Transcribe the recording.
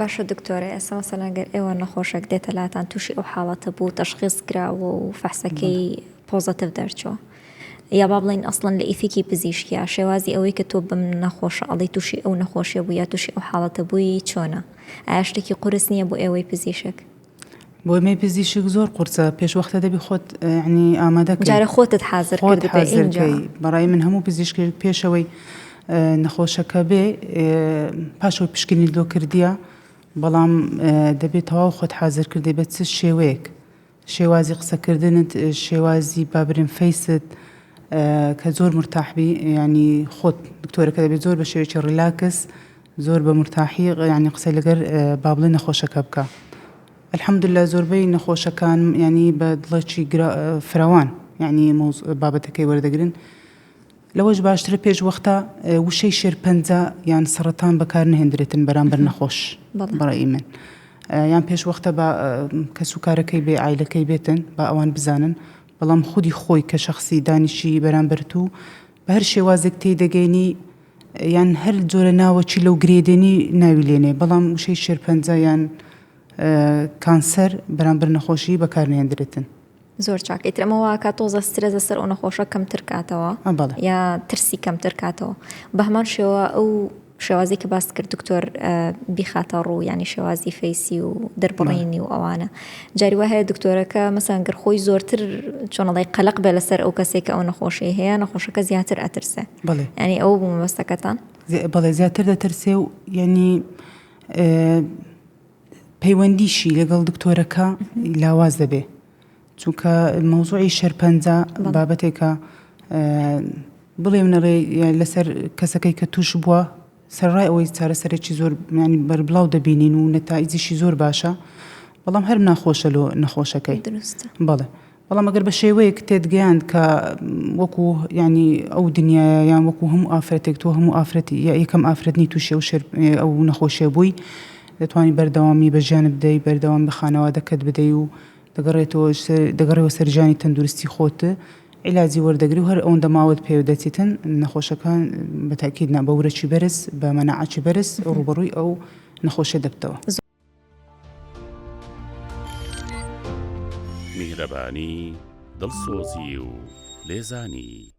باشە دکتۆرە ئێستا مەسەلەن گەر ئێوە نەخۆشێک دێتە لاتان تووشی ئەو حاڵەتە بوو تەشخیص کراوە و فەحسەکەی پۆزەتیڤ دەرچووە یا با بڵین ئەسڵەن لە ئیتیکی پزیشکیا شێوازی ئەوەی کە تۆ بەم نەخۆشە ئەڵی تووشی ئەو نەخۆشیە بوو یا تووشی ئەو حاڵەتە بووی چۆنە ئایا شتێکی قورس نییە بۆ ئێوەی پزیشک؟ بۆ ئێمەی پزیشک زۆر قورسە پێش وەختە دەبی خۆت یعنی ئامادە کەی جارێ خۆتت حازر خۆت کردبێ حازر ئینجا کەی بەڕای من هەموو پزیشکێک پێشەوەی نەخۆشەکە بێ پاشەوەی پشکنینت لۆ کردیە بەڵام دەبێت تەواو خۆت حازر کردێ بە چ شێوەیەک شێوازی قسەکردنت شێوازی با برێم فەیست کە زۆر مرتاح بی ینی خۆت دکتۆرەکە دەبێت زۆر بە شێوەیەکی ڕیلاکس زۆر بە مرتاحی ینی قسەی لەگەر با بڵێ نەخۆشەکە بکە الحمدلله زۆربەی نەخۆشەکان ینی بە دڵێکی فراوان ینی بابەتەکەی وەردەگرن لەوەش باشترە پێش وەختە وشەی شێرپەنجە یان سەڕەتان بەکار نەهێندرێتن بەرامبەر نەخۆش بەڕەئی من یان پێش وەختە بە کەس و کارەکەی بێ ئایلەکەی بێتن با ئەوان بزانن بەڵام خودی خۆی کە شخصی دانیشی بەرامبەر تو بە هەر شێوازێک تێی دەگەینی یان هەر جۆرە ناوەکی لەو گرێ دێنی ناوی لێنێ بەڵام وشەی شێرپەنجە یان کانسەر بەرامبەر نەخۆشی بەکار نەهێندرێتن. زۆر چاک ئیتر ئەمە واکات تۆزە سترێس لەسەر ئەو نەخۆشە کەمتر کاتەوە یا ترسی کەمتر کاتەوە بە هەمان شێوە ئەو شێوازی کە باست کرد دکتۆر بیخاتە ڕوو ینی شێوازی فەیسی و دەربڕینی و ئەوانە جاری وا هەیە دکتۆرەکە مەسەن گەر خۆی زۆرتر چۆنەڵی قەلق بێ لەسەر ئەو کەسێک کە ئەو نەخۆشی هەیە نەخۆشەکە زیاتر ئەترسێ ینی ئەو بوو مەبەستەکەتان بەڵێ زیاتر دەترسێ و ینی پەیوەندیشی لەگەڵ دکتۆرەکە لاواز دەبێ چونکە مەوزوعی شێرپەنجە بابەتێکە بڵێ نەڵێ لەسەر کەسەکەی کە توش بووە سەرڕای ئەوەی چارەسەرێکی زۆر ینی بەربڵاو دەبینین و نەتائیجیشی زۆر باشە بەڵام هەر ناخۆشە لۆ نەخۆشەکەی بەڵێ بەڵام ئەگەر بە شێوەیەک تێتگەیاند کە وەکو یانی ئەو دنیایە یان وەکو هەموو ئافرەتێک تۆ هەموو ئافرەتی یا یەکەم ئافرەت نی تووشی ئەو شێر ئەو نەخۆشیە بووی دەتوانی بەردەوامی بە ژیانت بدەی بەردەوام بە خانەوادەکەت بدەی و دەگەڕێتەوە دەگەڕێەوە سەر ژیانی تەندروستی خۆت عیلاجی وەردەگری و هەر ئەوەندە ماوەت پێ دەچیتن نەخۆشەکان بە تاکید نا بە ورەکی بەرز بە مەناعەکی بەرز ڕووبەڕووی ئەو نەخۆشیە دەبتەوە. میهرەبانی، دڵسۆزی و لێزانی.